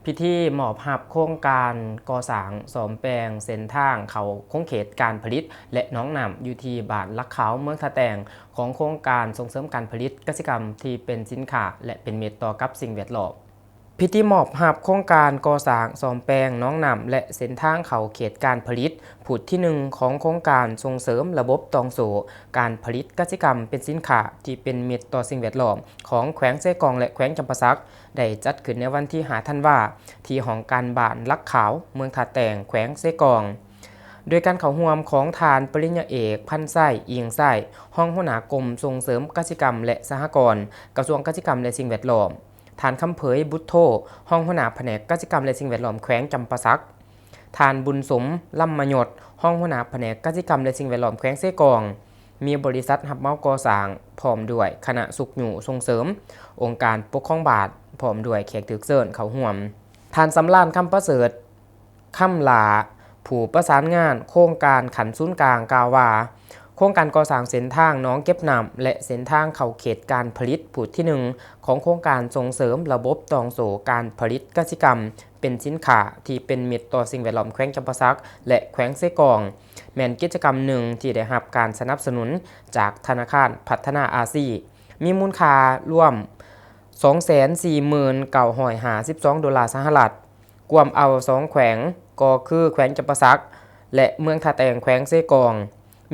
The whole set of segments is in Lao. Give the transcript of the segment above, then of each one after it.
ພິທີມອບຮັບໂຄງການກໍ່ສ້າງສ້ອມແປງເສັ້ນທາງເຂົ້າຂົງເຂດການຜະລິດ ແລະ ໜອງນ້ຳ ຢູ່ທີ່ບ້ານຫຼັກຂາວ ເມືອງທ່າແຕງ ຂອງໂຄງການສົ່ງເສີມການຜະລິດກະສິກຳທີ່ເປັນສິນຄ້າ ແລະ ເປັນມິດຕໍ່ກັບສິ່ງແວດລ້ອມ. ພິທີມອບຮັບໂຄງການກໍ່ສ້າງສ້ອມແປງໜອງນ້ຳ ແລະ ເສັ້ນທາງເຂົ້າເຂດການຜະລິດ ພຸດທີໜຶ່ງ ຂອງໂຄງການສົ່ງເສີມລະບົບຕ່ອງໂສ້ການຜະລິດກະສິກຳເປັນສິນຄ້າທີ່ເປັນມິດຕໍ່ສິ່ງແວດລ້ອມ ຂອງແຂວງເຊກອງ ແລະ ແຂວງຈຳປາສັກ ໄດ້ຈັດຂຶ້ນໃນວັນທີຫ້າ ທັນວາ ທີ່ຫ້ອງການບ້ານຫຼັກຂາວ ເມືອງທ່າແຕງ ແຂວງເຊກອງ ໂດຍການເຂົ້າຮ່ວມຂອງທ່ານປະລິນຍາເອກ ພັນໄຊ ອີງໄຊ ຮອງຫົວໜ້າກົມສົ່ງເສີມກະສິກຳ ແລະ ສະຫະກອນ ກະຊວງກະສິກຳ ແລະ ສິ່ງແວດລ້ອມ, ທ່ານ ຄຳເຜີຍ ບຸດໂທ ຮອງຫົວໜ້າພະແນກກະສິກຳ ແລະ ສິ່ງແວດລ້ອມ ແຂວງຈຳປາສັກ, ທ່ານ ບຸນສົມ ລຳມະຍົດ ຮອງຫົວໜ້າພະແນກກະສິກຳ ແລະ ສິ່ງແວດລ້ອມ ແຂວງເຊກອງ, ມີບໍລິສັດຮັບເໝົາກໍ່ສ້າງ ພ້ອມດ້ວຍຄະນະຊຸກຍູ້ສົ່ງເສີມ, ອົງການປົກຄອງບ້ານ ພ້ອມດ້ວຍແຂກຖືກເຊີນເຂົ້າຮ່ວມ. ທ່ານ ສຳລານ ຄຳປະເສີດ ຄຳຫຼ້າ ຜູ້ປະສານງານໂຄງການຂັ້ນສູນກາງ ກ່າວວ່າ ໂຄງການກໍ່ສ້າງເສັ້ນທາງໜອງເກັບນ້ຳ ແລະ ເສັ້ນທາງເຂົ້າເຂດການຜະລິດ ພູດທີໜຶ່ງ ຂອງໂຄງການສົ່ງເສີມລະບົບຕ່ອງໂສ້ການຜະລິດກະສິກຳເປັນສິນຄ້າທີ່ເປັນມິດຕໍ່ສິ່ງແວດລ້ອມແຂວງຈຳປາສັກ ແລະ ແຂວງເຊກອງ ແມ່ນກິດຈະກຳໜຶ່ງທີ່ໄດ້ຮັບການສະໜັບສະໜູນຈາກທະນາຄານພັດທະນາອາຊີ ມີມູນຄ່າລວມ ສອງແສນສີ່ໝື່ນເກົ້າຮ້ອຍຫ້າສິບສອງໂດລາສະຫະລັດ, ກວມເອົາສອງແຂວງ ກໍຄືແຂວງຈຳປາສັກ ແລະ ເມືອງທ່າແຕງ ແຂວງເຊກອງ,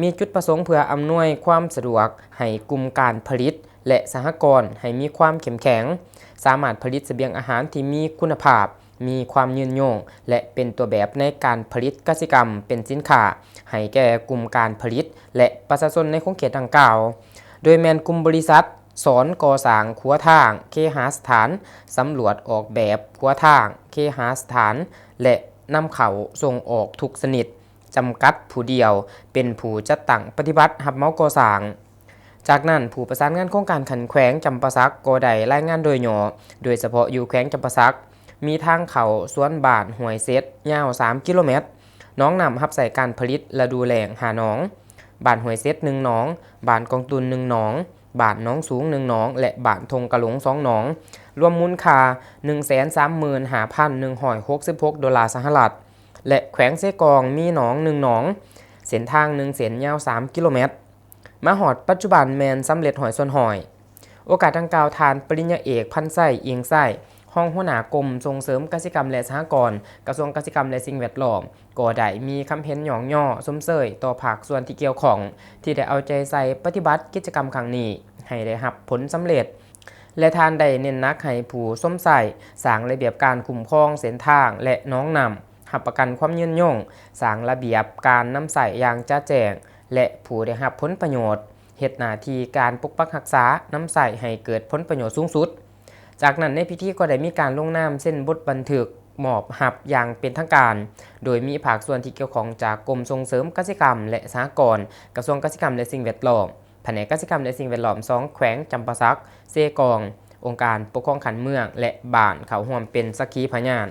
ມີຈຸດປະສົງເພື່ອອຳນວຍຄວາມສະດວກໃຫ້ກຸ່ມການຜະລິດ ແລະ ສະຫະກອນໃຫ້ມີຄວາມເຂັ້ມແຂງ, ສາມາດຜະລິດສະບຽງອາຫານທີ່ມີຄຸນນະພາບ, ມີຄວາມຍືນຍົງ ແລະ ເປັນຕົວແບບໃນການຜະລິດກະສິກຳເປັນສິນຄ້າ ໃຫ້ແກ່ກຸ່ມການຜະລິດ ແລະ ປະຊາຊົນໃນຂົງເຂດດັ່ງກ່າວ, ໂດຍແມ່ນກຸ່ມບໍລິສັດ ສອນກໍ່ສ້າງຂົວທາງເຄຫະສະຖານ, ສຳຫຼວດອອກແບບຂົວທາງເຄຫະສະຖານ ແລະ ນຳເຂົ້າສົ່ງອອກທຸກຊະນິດ ຈຳກັດຜູ້ດຽວ ເປັນຜູ້ຈັດຕັ້ງປະຕິບັດຮັບເໝົາກໍ່ສ້າງ. ຈາກນັ້ນ, ຜູ້ປະສານງານໂຄງການຂັ້ນແຂວງຈຳປາສັກກໍໄດ້ລາຍງານໂດຍຫຍໍ້, ໂດຍສະເພາະຢູ່ແຂວງຈຳປາສັກ, ມີທາງເຂົ້າສວນບ້ານຫ້ວຍເສັດ ຍາວສາມກິໂລແມັດ, ໜອງນ້ຳຮັບໃຊ້ການຜະລິດລະດູແລ້ງຫ້າໜອງ, ບ້ານຫ້ວຍເສັດໜຶ່ງໜອງ, ບ້ານກອງຕຸນໜຶ່ງໜອງ, ບ້ານໜອງສູງໜຶ່ງໜອງ ແລະ ບ້ານທົ່ງກະຫຼົງສອງໜອງ, ລວມມູນຄ່າໜຶ່ງແສນສາມໝື່ນຫ້າພັນໜຶ່ງຮ້ອຍຫົກສິບຫົກໂດລາສະຫະລັດ ແລະ ແຂວງເຊກອງມີໜອງໜຶ່ງໜອງ, ເສັ້ນທາງໜຶ່ງເສັ້ນຍາວສາມກິໂລແມັດ, ມາຮອດປັດຈຸບັນແມ່ນສຳເລັດຮ້ອຍສ່ວນຮ້ອຍ. ໂອກາດດັ່ງກ່າວ, ທ່ານປະລິນຍາເອກ ພັນໄຊ ອີງໄຊ ຮອງຫົວໜ້າກົມສົ່ງເສີມກະສິກຳ ແລະ ສະຫະກອນ ກະຊວງກະສິກຳ ແລະ ສິ່ງແວດລ້ອມ ກໍໄດ້ມີຄຳເຫັນຍ້ອງຍໍຊົມເຊີຍຕໍ່ພາກສ່ວນທີ່ກ່ຽວຂ້ອງ ທີ່ໄດ້ເອົາໃຈໃສ່ປະຕິບັດກິດຈະກຳຄັ້ງນີ້ໃຫ້ໄດ້ຮັບຜົນສຳເລັດ ແລະ ທ່ານໄດ້ເນັ້ນໜັກໃຫ້ຜູ້ຊົມໃຊ້ສ້າງລະບຽບການຄຸ້ມຄອງເສັ້ນທາງ ແລະ ໜອງນ້ຳ, ຮັບປະກັນຄວາມຍືນຍົງ, ສ້າງລະບຽບການນຳໃຊ້ຢ່າງຈະແຈ້ງ ແລະ ຜູ້ໄດ້ຮັບຜົນປະໂຫຍດ ເຮັດໜ້າທີ່ການປົກປັກຮັກສານຳໃຊ້ໃຫ້ເກີດຜົນປະໂຫຍດສູງສຸດ. ຈາກນັ້ນໃນພິທີກໍໄດ້ມີການລົງນາມເຊັນບົດບັນທຶກມອບຮັບຢ່າງເປັນທາງການ, ໂດຍມີພາກສ່ວນທີ່ກ່ຽວຂ້ອງຈາກກົມສົ່ງເສີມກະສິກຳ ແລະ ສະຫະກອນ, ກະຊວງກະສິກຳ ແລະ ສິ່ງແວດລ້ອມ, ພະແນກກະສິກຳ ແລະ ສິ່ງແວດລ້ອມ ສອງແຂວງຈຳປາສັກ, ເຊກອງ, ອົງການປົກຄອງຂັ້ນເມືອງ ແລະ ບ້ານເຂົ້າຮ່ວມເປັນສັກຂີພະຍານ.